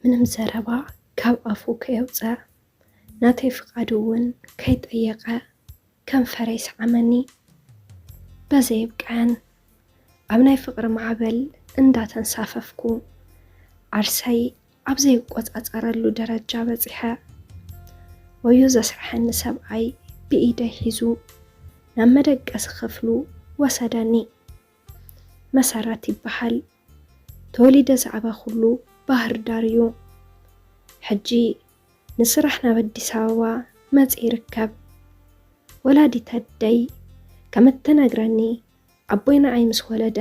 ምንም ዘረባ ካብ ኣፉ ከየውፀ፣ ናተይ ፍቓድ እውን ከይጠየቐ ከንፈረይ ሰዓመኒ። በዘ ይብቀዐን፣ ኣብ ናይ ፍቕሪ ማዕበል እንዳተንሳፈፍኩ፣ ዓርሰይ ኣብ ዘይቆጻጸረሉ ደረጃ በጺሐ። ወዮ ዘስርሐኒ ሰብኣይ ብኢደይ ሒዙ ናብ መደቀሲ ክፍሉ ወሰደኒ። መሰረት ይበሃል። ተወሊደ ዝዓበኹሉ ባህር ዳር እዩ። ሕጂ ንስራሕ ናብ ኣዲስ ኣበባ መጺእ ይርከብ። ወላዲት ኣደይ ከም እትነግረኒ፣ ኣቦይ ንዓይ ምስ ወለደ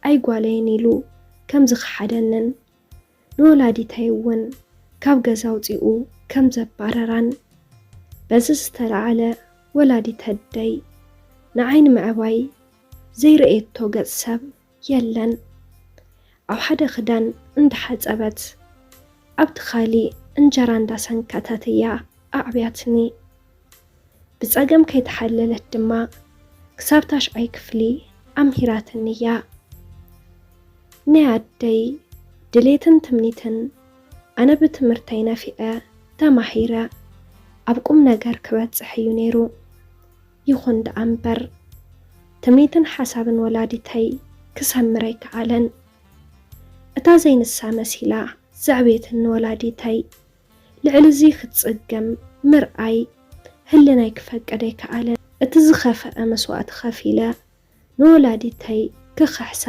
ኣይጓለይን ኢሉ ከም ዝኸሓደንን ንወላዲተይ እውን ካብ ገዛ ኣውጺኡ ከም ዘባረራን፣ በዚ ዝተለዓለ ወላዲት ኣደይ ንዓይ ንምዕባይ ዘይረኣየቶ ገጽ ሰብ የለን። ኣብ ሓደ ክዳን እንዳሓጸበት፣ ኣብቲ ካሊእ እንጀራ እንዳሰንከተት እያ ኣዕብያትኒ። ብጸገም ከይተሓለለት ድማ ክሳብ ታሽዓይ ክፍሊ ኣምሂራትኒ እያ። ናይ ኣደይ ድሌትን ትምኒትን ኣነ ብትምህርተይ ነፊዐ ተማሂረ ኣብ ቁም ነገር ክበጽሕ እዩ ነይሩ። ይኹን ደኣ እምበር፣ ትምኒትን ሓሳብን ወላዲተይ ክሰምር ኣይከኣለን። እታ ዘይንሳ መሲላ ዘዕቤትኒ ወላዲተይ ልዕሊ እዚ ክትጽገም ምርኣይ ህልናይ ክፈቅድ ኣይከኣለን። እቲ ዝኸፍአ መስዋእቲ ከፊለ ንወላዲተይ ክኽሕሳ፣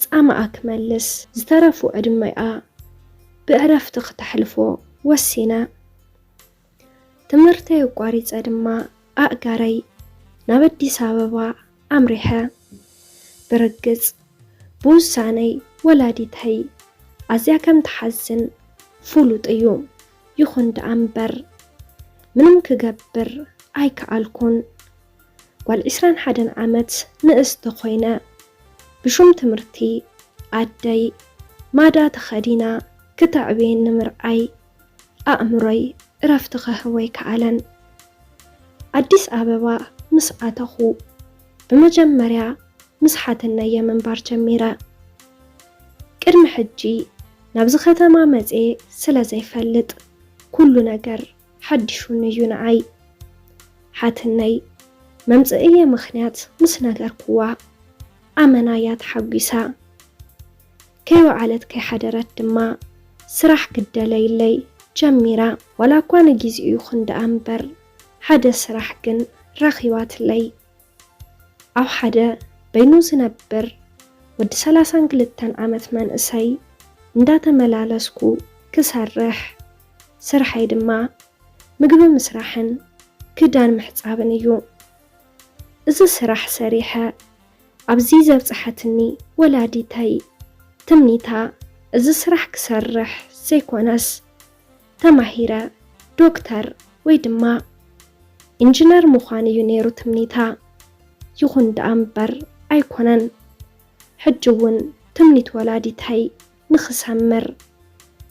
ጻማኣ ክመልስ፣ ዝተረፉ ዕድመኣ ብዕረፍቲ ክተሕልፎ ወሲነ። ትምህርተይ ኣቋሪጸ ድማ ኣእጋረይ ናብ ኣዲስ ኣበባ ኣምሪሐ። ብርግጽ፣ ብውሳነይ ወላዲተይ ኣዝያ ከም ትሓዝን ፍሉጥ እዩ። ይኹን ደኣ እምበር፣ ምንም ክገብር ኣይከኣልኩን። ጓል ዒስራን ሓደን ዓመት ንእስቲ ኮይነ፣ ብሹም ትምህርቲ ኣደይ ማዳ ተኸዲና ክተዕብየኒ ምርኣይ፣ ኣእምሮይ እረፍቲ ክህቦ ኣይከኣለን። ኣዲስ ኣበባ ምስ ኣተኹ፣ ብመጀመርያ ምስ ሓትነየ ምንባር ጀሚረ። ቅድሚ ሕጂ ናብዚ ከተማ መጽየ ስለ ዘይፈልጥ፣ ኩሉ ነገር ሓዲሹኒ እዩ ንዓይ። ሓትነይ መምጽእየ ምኽንያት ምስ ነገርኩዋ፣ ኣመና እያ ተሓጒሳ። ከይወዓለት ከይሓደረት ድማ ስራሕ ክደለይለይ ጀሚራ። ዋላ እኳ ንጊዜኡ ይኹን ደኣ እምበር፣ ሓደ ስራሕ ግን ረኺባትለይ። ኣብ ሓደ በይኑ ዝነብር ወዲ ሰላሳን ክልተን ዓመት መንእሰይ እንዳተመላለስኩ ክሰርሕ፣ ስርሐይ ድማ ምግቢ ምስራሕን ክዳን ምሕጻብን እዩ። እዚ ስራሕ ሰሪሐ ኣብዚ ዘብጽሐትኒ ወላዲተይ ትምኒታ፣ እዚ ስራሕ ክሰርሕ ዘይኮነስ፣ ተማሂረ ዶክተር ወይ ድማ ኢንጂነር ምዃን እዩ ነይሩ ትምኒታ። ይኹን ደኣ እምበር ኣይኮነን። ሕጂ እውን ትምኒት ወላዲተይ ንኽሰምር፣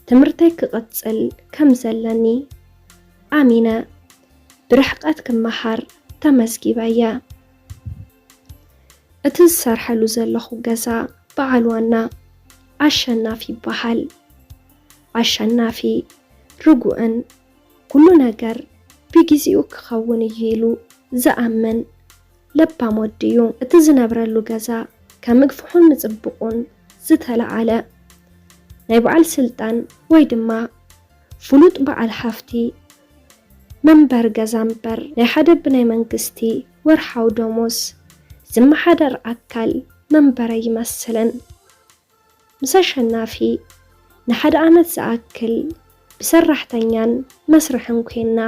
ትምህርተይ ክቕጽል ከም ዘለኒ ኣሚነ፣ ብርሕቀት ክመሃር ተመዝጊበ እየ። እቲ ዝሰርሐሉ ዘለኹ ገዛ በዓል ዋና ኣሸናፊ ይበሃል። ኣሸናፊ ርጉእን ኩሉ ነገር ብጊዜኡ ክኸውን እዩ ኢሉ ዝኣምን ለባም ወዲ እዩ። እቲ ዝነብረሉ ገዛ ካብ ምግፍሑን ምጽብቑን ዝተለዓለ ናይ በዓል ስልጣን ወይ ድማ ፍሉጥ በዓል ሃፍቲ መንበሪ ገዛ እምበር፣ ናይ ሓደ ብናይ መንግስቲ ወርሓዊ ደሞዝ ዝመሓደር ኣካል መንበሪ ኣይመስልን። ምስ ኣሸናፊ ንሓደ ዓመት ዝኣክል ብሰራሕተኛን መስርሕን ኮይና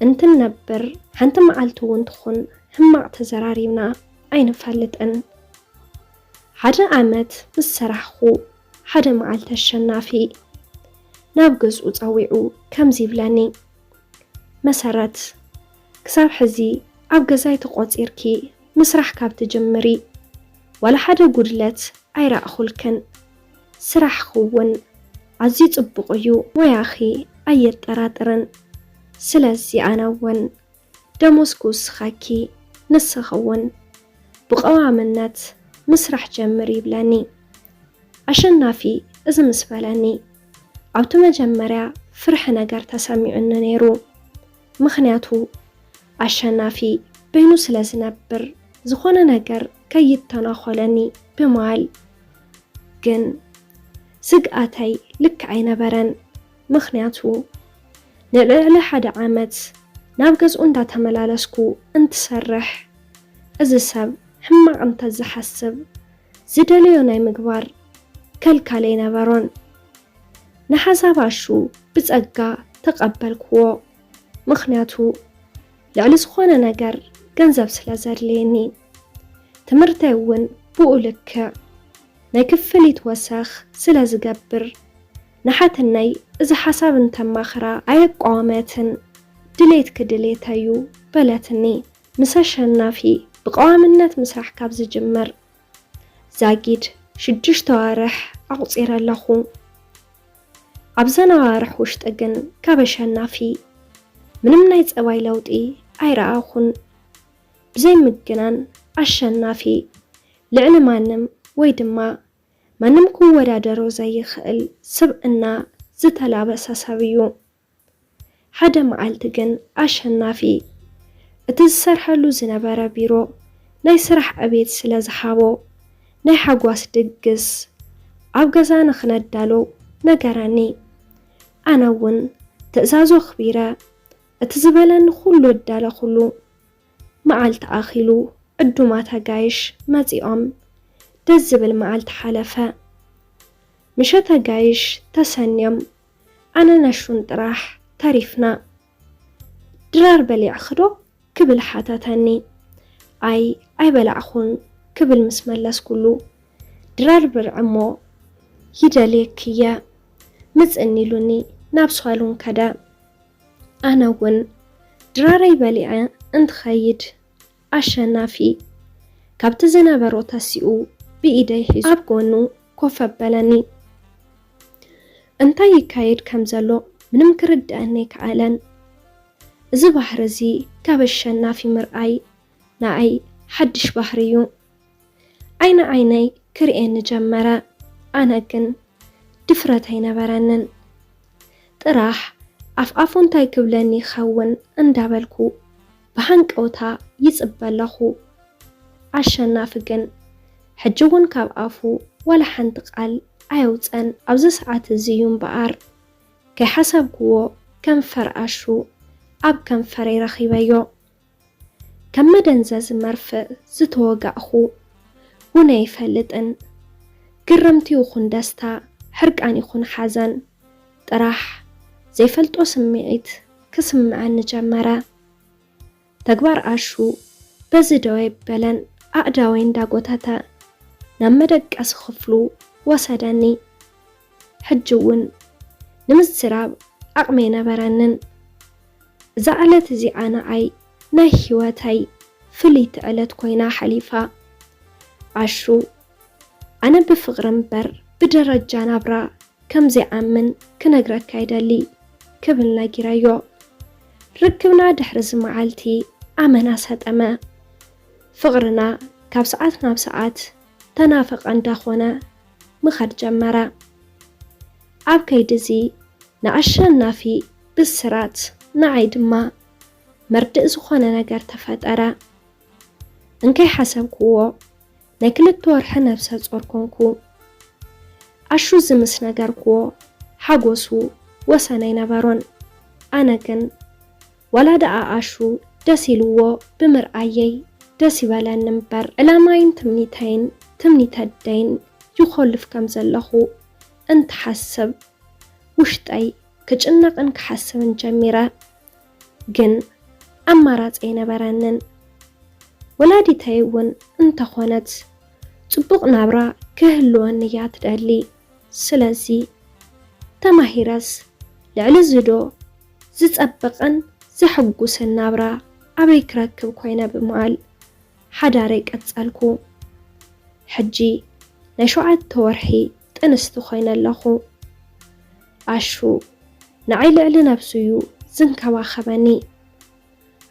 እንትንነብር፣ ሓንቲ መዓልቲ እውን ትኹን ሕማቕ ተዘራሪብና ኣይንፈልጥን። ሓደ ዓመት ምስ ሰራሕኹ፣ ሓደ መዓልቲ ኣሸናፊ ናብ ገዝኡ ጸዊዑ ከምዚ ይብለኒ፣ መሰረት፣ ክሳብ ሕዚ ኣብ ገዛይ ተቖጺርኪ ምስራሕ ካብ ትጅምሪ፣ ዋላ ሓደ ጉድለት ኣይረኣኹልክን። ስራሕኺ እውን ኣዝዩ ጽቡቕ እዩ፣ ሞያኺ ኣየጠራጥርን። ስለዚ ኣነ እውን ደሞዝ ክውስኸኪ፣ ንስኺ እውን ብቐዋምነት ምስራሕ ጀምሪ ይብለኒ። ኣሸናፊ እዚ ምስ በለኒ፣ ኣብቲ መጀመርያ ፍርሒ ነገር ተሰሚዑኒ ነይሩ፣ ምኽንያቱ ኣሸናፊ በይኑ ስለ ዝነብር ዝኾነ ነገር ከይተናኾለኒ ብምባል። ግን ስግኣተይ ልክዕ ኣይነበረን፣ ምኽንያቱ ንልዕሊ ሓደ ዓመት ናብ ገዝኡ እንዳተመላለስኩ እንትሰርሕ፣ እዚ ሰብ ሕማቕ እንተዝሓስብ ዝደለዮ ናይ ምግባር ከልካል ኣይነበሮን። ንሓሳብ ኣሹ ብጸጋ ተቐበልክዎ፣ ምኽንያቱ ልዕሊ ዝኾነ ነገር ገንዘብ ስለ ዘድልየኒ፣ ትምህርተይ እውን ብኡ ልክዕ ናይ ክፍሊት ወሰኽ ስለ ዝገብር፣ ንሓትነይ እዚ ሓሳብ እንተማኽራ ኣየቋወመትን፣ ድሌትኪ ድሌተይ እዩ በለትኒ። ምስ ኣሸናፊ ብቐዋምነት ምስራሕ ካብ ዝጅምር ዛጊድ ሽዱሽተ ኣዋርሕ ኣቑጺረ ኣለኹ። ኣብዘን ኣዋርሕ ውሽጢ ግን ካብ ኣሸናፊ ምንም ናይ ጸባይ ለውጢ ኣይረኣኹን። ብዘይ ምግናን ኣሸናፊ ልዕሊ ማንም ወይ ድማ ማንም ክወዳደሮ ዘይኽእል ስብእና ዝተላበሰ ሰብ እዩ። ሓደ መዓልቲ ግን ኣሸናፊ እቲ ዝሰርሐሉ ዝነበረ ቢሮ ናይ ስራሕ ዕቤት ስለ ዝሃቦ ናይ ሓጓስ ድግስ ኣብ ገዛ ንኽነዳሎ ነገረኒ። ኣነ እውን ትእዛዙ ኣኽቢረ እቲ ዝበለኒ ኩሉ ኣዳለኹሉ። መዓልቲ ኣኺሉ ዕዱማት ኣጋይሽ መጺኦም ደስ ዝብል መዓልቲ ሓለፈ። ምሸት ኣጋይሽ ተሰንዮም ኣነን ኣሹን ጥራሕ ተሪፍና። ድራር በሊዕኺ ዶ ክብል ሓተተኒ። ኣይ ኣይበላዕኹን ክብል ምስ መለስኩሉ ድራር ብልዒ እሞ ይደልየኪ እየ ምጽኒ ኢሉኒ ናብ ሳሎን ከደ። ኣነ እውን ድራረይ በሊዐ እንትኸይድ ኣሸናፊ ካብቲ ዝነበሮ ተሲኡ ብኢደይ ሒዙ ኣብ ጎኑ ኮፍ ኣበለኒ። እንታይ ይካየድ ከም ዘሎ ምንም ክርድኣኒ ኣይከኣለን። እዚ ባህሪ እዚ ካብ ኣሸናፊ ምርኣይ ንዓይ ሓድሽ ባህሪ እዩ። ዓይኒ ዓይነይ ክርእየኒ ጀመረ። ኣነ ግን ድፍረት ኣይነበረንን። ጥራሕ ኣፍ ኣፉ እንታይ ክብለኒ ይኸውን እንዳበልኩ ብሃንቀውታ ይጽበ ኣለኹ። ኣሸናፊ ግን ሕጂ እውን ካብ ኣፉ ዋላ ሓንቲ ቃል ኣየውጸን። ኣብዚ ሰዓት እዚ እዩ እምበኣር ከይሓሰብክዎ ከንፈር ኣሹ ኣብ ከንፈረይ ረኺበዮ። ከም መደንዘዚ መርፍእ ዝተወጋእኹ እውን ኣይፈልጥን። ግርምቲ ይኹን ደስታ፣ ሕርቃን ይኹን ሓዘን፣ ጥራሕ ዘይፈልጦ ስምዒት ክስምዐኒ ጀመረ። ተግባር ኣሹ በዚ ደው ኣይበለን፣ ኣእዳወይ እንዳጎተተ ናብ መደቀሲ ክፍሉ ወሰደኒ። ሕጂ እውን ንምዝራብ ዓቕሚ ኣይነበረንን። እዛ ዕለት እዚኣ ንዓይ ናይ ህይወተይ ፍልይቲ ዕለት ኮይና ሓሊፋ። ኣሹ፣ ኣነ ብፍቕሪ እምበር ብደረጃ ናብራ ከም ዘይኣምን ክነግረካ ይደሊ ክብል ነጊረዮ። ርክብና ድሕሪ እዚ መዓልቲ ኣመና ሰጠመ። ፍቕርና ካብ ሰዓት ናብ ሰዓት ተናፈቐ እንዳኾነ ምኸድ ጀመረ። ኣብ ከይዲ እዚ ንኣሸናፊ ብስራት፣ ንዓይ ድማ መርድእ ዝኾነ ነገር ተፈጠረ። እንከይ ሓሰብክዎ ናይ ክልተ ወርሒ ነብሰ ጾር ኮንኩ። ኣሹ እዚ ምስ ነገርክዎ ሓጎሱ ወሰን ኣይነበሮን። ኣነ ግን ዋላ ደኣ ኣሹ ደስ ኢልዎ ብምርኣየይ ደስ ይበለኒ እምበር፣ ዕላማይን ትምኒተይን ትምኒት ኣደይን ይኾልፍ ከም ዘለኹ እንትሓስብ ውሽጠይ ክጭነቕን ክሓስብን ጀሚረ። ግን ኣማራጺ ኣይነበረንን። ወላዲተይ እውን እንተኾነት ጽቡቕ ናብራ ክህልወኒ እያ ትደሊ። ስለዚ ተማሂረስ ልዕሊ እዚ ዶ ዝጸብቕን ዘሐጉስን ናብራ ኣበይ ክረክብ ኮይነ ብምባል ሓዳረይ ቀጸልኩ። ሕጂ ናይ ሸውዓተ ወርሒ ጥንስቲ ኮይነ ኣለኹ። ኣሹ ንዓይ ልዕሊ ነብሱ እዩ ዝንከባኸበኒ።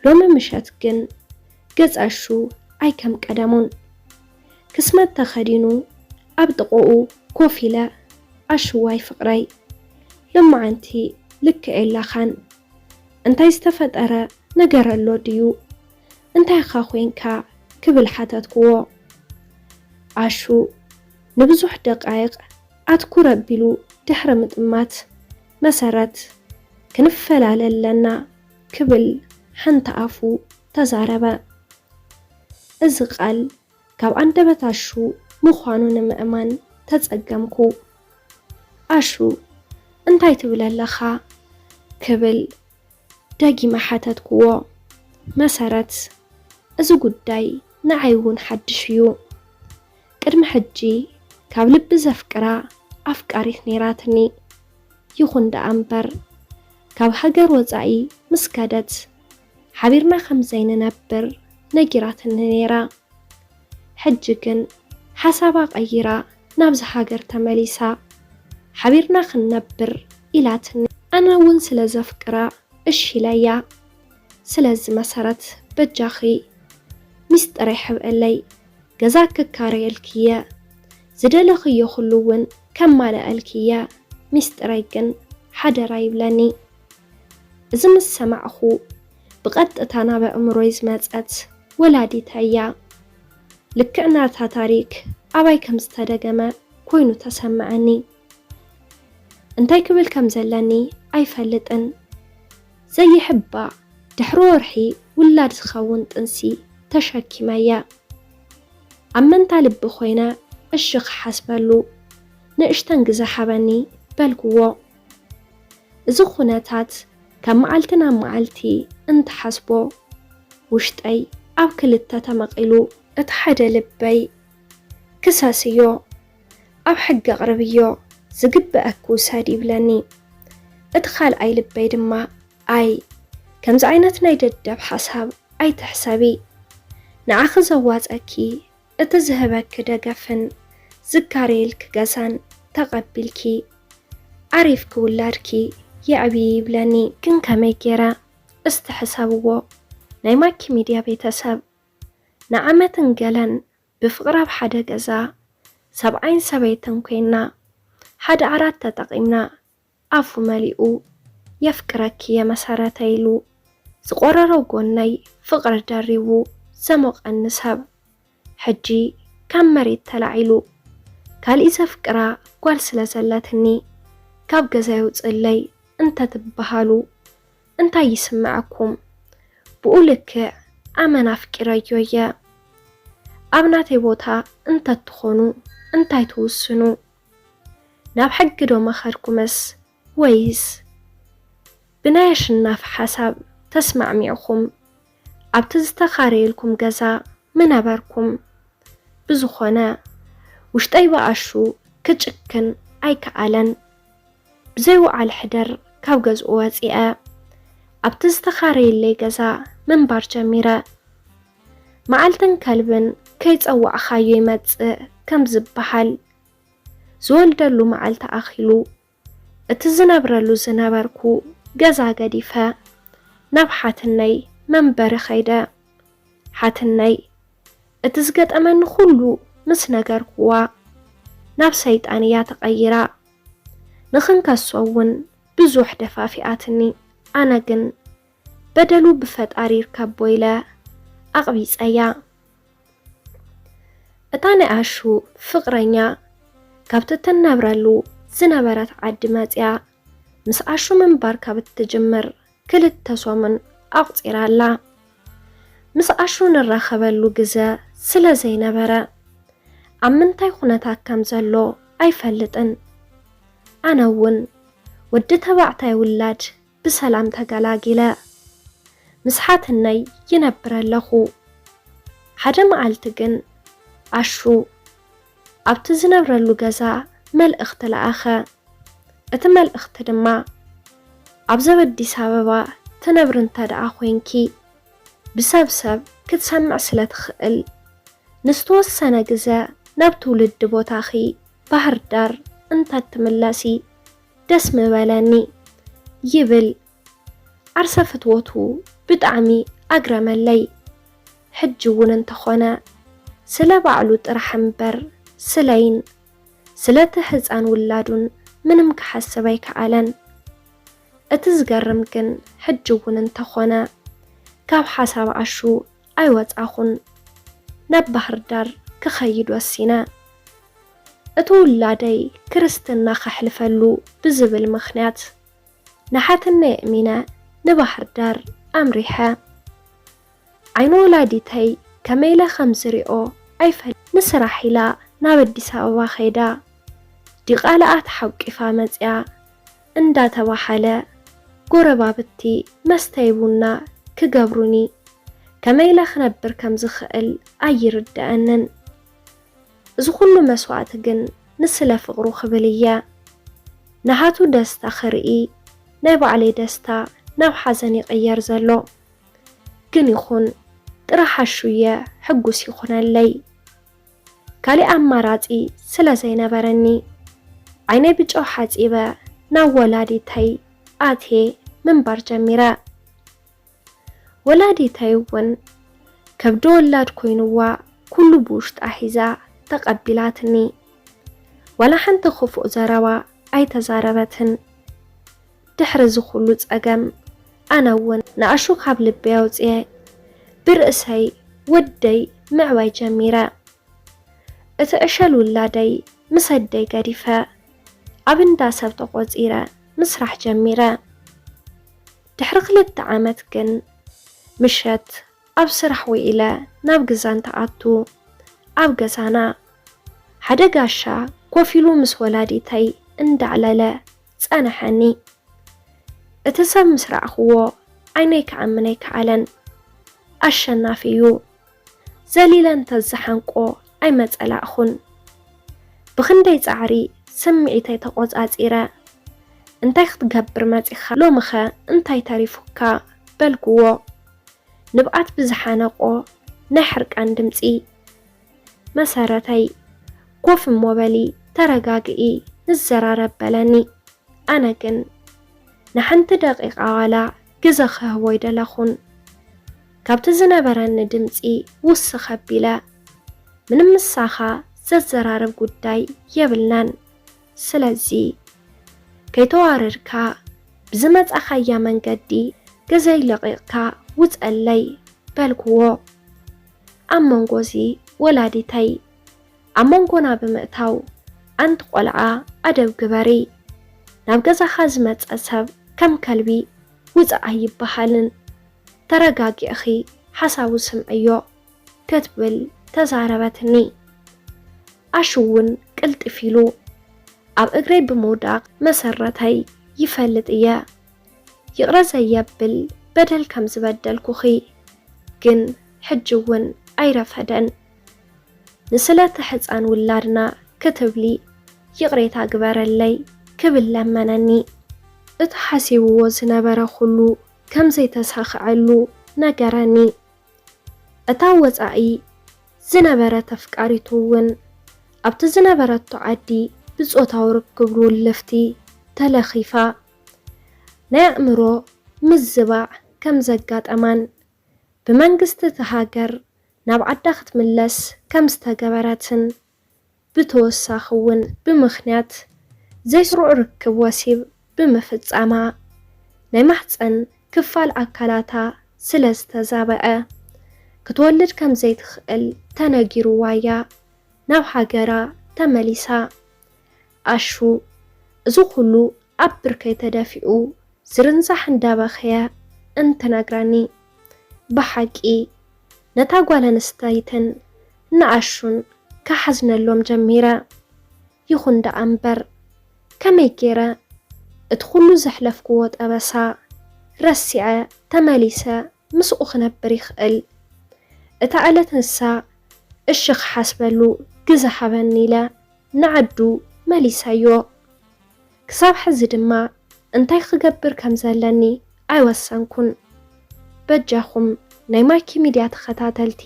ሎሚ ምሸት ግን ገጽ ኣሹ ኣይ ከም ቀደሙን። ክስመት ተኸዲኑ ኣብ ጥቕኡ ኮፍ ኢለ፣ ኣሹዋይ ፍቕረይ፣ ሎማዓንቲ ልክዕ የላኻን። እንታይ ዝተፈጠረ ነገር ኣሎ ድዩ? እንታይ ኢኻ ኮይንካ? ክብል ሓተትክዎ። ኣሹ ንብዙሕ ደቃይቕ ኣትኩር ኣቢሉ ድሕሪ ምጥማት፣ መሰረት፣ ክንፈላለ ኣለና ክብል ሓንቲ ኣፉ ተዛረበ። እዚ ቃል ካብ ኣንደበት ኣሹ ምዃኑ ንምእማን ተጸገምኩ። ኣሹ፣ እንታይ ትብል ኣለኻ? ክብል ደጊመ ሓተትክዎ። መሰረት፣ እዚ ጉዳይ ንዓይ እውን ሓድሽ እዩ። ቅድሚ ሕጂ ካብ ልቢ ዘፍቅራ ኣፍቃሪት ነይራትኒ። ይኹን ደኣ እምበር፣ ካብ ሃገር ወጻኢ ምስ ከደት፣ ሓቢርና ከም ዘይንነብር ነጊራትኒ ነይራ። ሕጂ ግን ሓሳባ ቀይራ ናብዚ ሃገር ተመሊሳ፣ ሓቢርና ክንነብር ኢላትኒ። ኣነ እውን ስለ ዘፍቅራ እሺ ኢለያ። ስለዚ መሰረት፣ በጃኺ ሚስጥረይ ሕብእለይ፣ ገዛ ክካረየልኪየ፣ ዝደለኽዮ ኩሉ እውን ከማልኣልኪየ፣ ሚስጥረይ ግን ሓደራ ይብለኒ። እዚ ምስ ሰማዕኹ፣ ብቐጥታ ናብ ኣእምሮይ ዝመጸት ወላዲተይ እያ። ልክዕ ናታ ታሪክ ኣባይ ከም ዝተደገመ ኮይኑ ተሰምዐኒ። እንታይ ክብል ከም ዘለኒ ኣይፈልጥን። ዘይሕባእ ድሕሪ ወርሒ ውላድ ዝኸውን ጥንሲ ተሸኪመ እየ። ኣብ መንታ ልቢ ኮይነ እሺ ክሓስበሉ ንእሽተን ግዘ ሃበኒ በልክዎ። እዚ ኩነታት ካብ መዓልቲ ናብ መዓልቲ እንትሓስቦ፣ ውሽጠይ ኣብ ክልተ ተመቒሉ። እቲ ሓደ ልበይ ክሰስዮ፣ ኣብ ሕጊ ኣቕርብዮ፣ ዝግበኣኪ ውሰዲ ይብለኒ። እቲ ካልኣይ ልበይ ድማ፣ ኣይ፣ ከምዚ ዓይነት ናይ ደደብ ሓሳብ ኣይትሕሰቢ። ንዓኺ ዘዋጸኪ፣ እቲ ዝህበኪ ደገፍን ዝካረየልኪ ገዛን ተቐቢልኪ፣ ዓሪፍኪ ውላድኪ የዕብዪ ይብለኒ። ግን ከመይ ገይረ? እስቲ ሕሰብዎ፣ ናይ ማኪ ሚድያ ቤተሰብ። ንዓመትን ገለን ብፍቕሪ ኣብ ሓደ ገዛ፣ ሰብኣይን ሰበይትን ኮይና፣ ሓደ ዓራት ተጠቒምና፣ ኣፉ መሊኡ፣ "የፍቅረኪ እየ መሰረተ" ኢሉ ዝቖረሮ ጎነይ፣ ፍቕሪ ደሪቡ ዘሞቐኒ ሰብ፣ ሕጂ ካብ መሬት ተላዒሉ። ካሊእ ዘፍቅራ ጓል ስለ ዘለትኒ፣ "ካብ ገዛ የውፅእለይ" እንተትበሃሉ እንታይ ይስምዐኩም? ብኡ ልክዕ ኣመን ኣፍቂረዮ እየ። ኣብ ናተይ ቦታ እንተትኾኑ እንታይ ትውስኑ? ናብ ሕጊ ዶ ምኸድኩምስ ወይስ ብናይ ኣሽናፊ ሓሳብ ተስማዕሚዕኹም ኣብቲ ዝተኻረየልኩም ገዛ ምነበርኩም? ብዝኾነ፣ ውሽጠይ ብኣሹ ክጭክን ኣይከኣለን። ብዘይ ውዓል ሕደር ካብ ገዝኡ ወጺአ፣ ኣብቲ ዝተኻረየለይ ገዛ ምንባር ጀሚረ። መዓልትን ከልብን ከይጸዋዕኻዮ ይመጽእ ከም ዝበሃል፣ ዝወልደሉ መዓልቲ ኣኺሉ፣ እቲ ዝነብረሉ ዝነበርኩ ገዛ ገዲፈ፣ ናብ ሓትነይ መንበሪ ኸይደ። ሓትነይ፣ እቲ ዝገጠመኒ ኹሉ ምስ ነገርኩዋ፣ ናብ ሰይጣን እያ ተቐይራ። ንኽንከሶ እውን ብዙሕ ደፋፊኣትኒ። ኣነ ግን፣ በደሉ ብፈጣሪ ይርከቦ ኢለ ኣቕቢጸያ። እታ ናይ ኣሹ ፍቕረኛ፣ ካብቲ እትነብረሉ ዝነበረት ዓዲ መጽያ፣ ምስ ኣሹ ምንባር ካብ እትጅምር ክልተ ሰሙን ኣቑጺራ ኣላ። ምስ ኣሹ ንራኸበሉ ግዘ ስለ ዘይነበረ፣ ኣብ ምንታይ ኩነታት ከም ዘሎ ኣይፈልጥን። ኣነ እውን ወዲ ተባዕታይ ውላድ ብሰላም ተገላጊለ። ምስ ሓትነይ ይነብር ኣለኹ። ሓደ መዓልቲ ግን ኣሹ ኣብቲ ዝነብረሉ ገዛ መልእኽቲ ለኣኸ። እቲ መልእኽቲ ድማ፣ "ኣብዚ ኣብ ኣዲስ ኣበባ ትነብሪ እንተ ደኣ ኮይንኪ፣ ብሰብ ሰብ ክትሰምዕ ስለ ትኽእል፣ ንዝተወሰነ ግዘ ናብ ትውልዲ ቦታኺ ባህር ዳር እንተትምለሲ ደስ ምበለኒ" ይብል። ዓርሰ ፍትወቱ ብጣዕሚ ኣግረመለይ። ሕጂ እውን እንተኾነ ስለ ባዕሉ ጥራሕ እምበር ስለይን ስለቲ ህፃን ውላዱን ምንም ክሓስብ ኣይከኣለን። እቲ ዝገርም ግን ሕጂ እውን እንተኾነ ካብ ሓሳብ ኣሹ ኣይወጻኹን። ናብ ባህር ዳር ክኸይድ ወሲነ። እቲ ውላደይ ክርስትና ከሕልፈሉ ብዝብል ምኽንያት ንሓትነ የእሚነ ንባህር ዳር ኣምሪሐ። ዓይኒ ወላዲተይ ከመይ ኢለ ከም ዝሪኦ ኣይፈል-፣ ንስራሕ ኢላ ናብ ኣዲስ ኣበባ ከይዳ ዲቓላኣ ተሓቂፋ መጽያ እንዳተባሃለ ጎረባብቲ መስተይ ቡና ክገብሩኒ ከመይ ኢለ ክነብር ከም ዝኽእል ኣይርድኣንን። እዚ ኩሉ መስዋእቲ ግን ንስለ ፍቕሩ ክብል እየ። ንሃቱ ደስታ ክርኢ ናይ ባዕለይ ደስታ ናብ ሓዘን ይቕየር ዘሎ። ግን ይኹን ጥራሕ ኣሹየ ሕጉስ ይኹነለይ። ካሊእ ኣማራጺ ስለ ዘይነበረኒ ዓይነይ ብጨው ሓጺበ ናብ ወላዲተይ ኣትየ ምንባር ጀሚረ። ወላዲተይ እውን ከብዲ ወላድ ኮይንዋ ኩሉ ብውሽጣ ሒዛ ተቐቢላትኒ። ዋላ ሓንቲ ክፉእ ዘረባ ኣይተዛረበትን። ድሕሪ እዚ ኩሉ ጸገም ኣነ እውን ንኣሹ ካብ ልበይ ኣውጽየ ብርእሰይ ወደይ ምዕባይ ጀሚረ። እቲ ዕሸል ውላደይ ምስ ኣደይ ገዲፈ ኣብ እንዳ ሰብ ተቖጺረ ምስራሕ ጀሚረ። ድሕሪ ክልተ ዓመት ግን ምሸት ኣብ ስራሕ ውዒለ ናብ ገዛ እንትኣቱ ኣብ ገዛና ሓደ ጋሻ ኮፍ ኢሉ ምስ ወላዲተይ እንዳዕለለ ጸንሐኒ። እቲ ሰብ ምስ ረኣኽዎ ዓይነይ ክኣምን ኣይከኣለን። ኣሸናፊ እዩ። ዘሊለ እንተዝሓንቆ ኣይመጸላእኹን። ብኽንደይ ጻዕሪ ስምዒተይ ተቖጻጺረ፣ "እንታይ ክትገብር መጺኻ? ሎምኸ እንታይ ተሪፉካ?" በልክዎ። ንብኣት ብዝሓነቆ ናይ ሕርቃን ድምጺ፣ "መሰረተይ፣ ኮፍ እሞ በሊ፣ ተረጋግኢ፣ ንዘራረብ" በለኒ። ኣነ ግን ንሓንቲ ደቂቓ ዋላ ግዘ ክህቦ ኣይደለኹን። ካብቲ ዝነበረኒ ድምጺ ውስኽ ኣቢለ፣ "ምንም ምሳኻ ዘዘራርብ ጉዳይ የብልናን። ስለዚ ከይተዋረድካ ብዝመጻኻያ መንገዲ ገዘይ ለቒቕካ ውጸለይ" በልክዎ። ኣብ መንጎዚ ወላዲተይ ኣብ መንጎና ብምእታው፣ "ኣንቲ ቆልዓ ኣደብ ግበሪ፣ ናብ ገዛኻ ዝመጸ ሰብ ከም ከልቢ ውጻእ ኣይበሃልን፣ ተረጋጊእኺ ሓሳቡ ስምዕዮ" ክትብል ተዛረበትኒ። ኣሹ እውን ቅልጥፍ ኢሉ ኣብ እግረይ ብምውዳቕ፣ "መሰረተይ፣ ይፈልጥ እየ፣ ይቕረ ዘየብል በደል ከም ዝበደልኩኺ፣ ግን ሕጂ እውን ኣይረፈደን። ንስለ እቲ ሕጻን ውላድና ክትብሊ ይቕሬታ ግበረለይ" ክብል ለመነኒ። እቲ ሓሲብዎ ዝነበረ ኩሉ ከም ዘይተሳኽዐሉ ነገረኒ። እታ ወጻኢ ዝነበረት ኣፍቃሪቱ እውን ኣብቲ ዝነበረቶ ዓዲ ብጾታዊ ርክብ ውልፍቲ ተለኺፋ፣ ናይ ኣእምሮ ምዝባዕ ከም ዘጋጠማን ብመንግስቲ እቲ ሃገር ናብ ዓዳ ክትምለስ ከም ዝተገበረትን፣ ብተወሳኺ እውን ብምኽንያት ዘይስሩዕ ርክብ ወሲብ ብምፍጻማ ናይ ማህጸን ክፋል ኣካላታ ስለ ዝተዛበዐ፣ ክትወልድ ከም ዘይትኽእል ተነጊርዋ'ያ ናብ ሃገራ ተመሊሳ። ኣሹ እዚ ኩሉ ኣብ ብርከይ ተደፊኡ ዝርንዛሕ እንዳበኸየ እንትነግረኒ፣ ብሓቂ ነታ ጓል ኣንስተይትን ንኣሹን ክሓዝነሎም ጀሚረ። ይኹን ደኣ እምበር፣ ከመይ ገይረ እቲ ኩሉ ዘሕለፍክዎ ጠበሳ ረሲዐ ተመሊሰ ምስኡ ክነብር ይኽእል? እታ ዕለት ንሳ እሺ ክሓስበሉ ግዘ ሃበኒ ኢለ ንዓዱ መሊሰዮ። ክሳብ ሕዚ ድማ እንታይ ክገብር ከም ዘለኒ ኣይወሰንኩን። በጃኹም ናይ ማኪ ሚድያ ተኸታተልቲ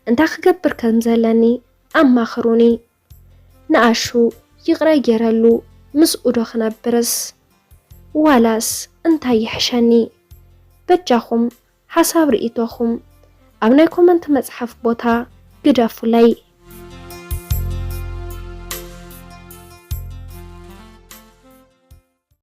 እንታይ ክገብር ከም ዘለኒ ኣማኽሩኒ። ንኣሹ ይቕረ ገይረሉ ምስኡ ዶ ክነብርስ ዋላስ እንታይ ይሕሸኒ? በጃኹም ሓሳብ ርእይቶኹም ኣብ ናይ ኮመንት መጽሓፍ ቦታ ግደፉለይ።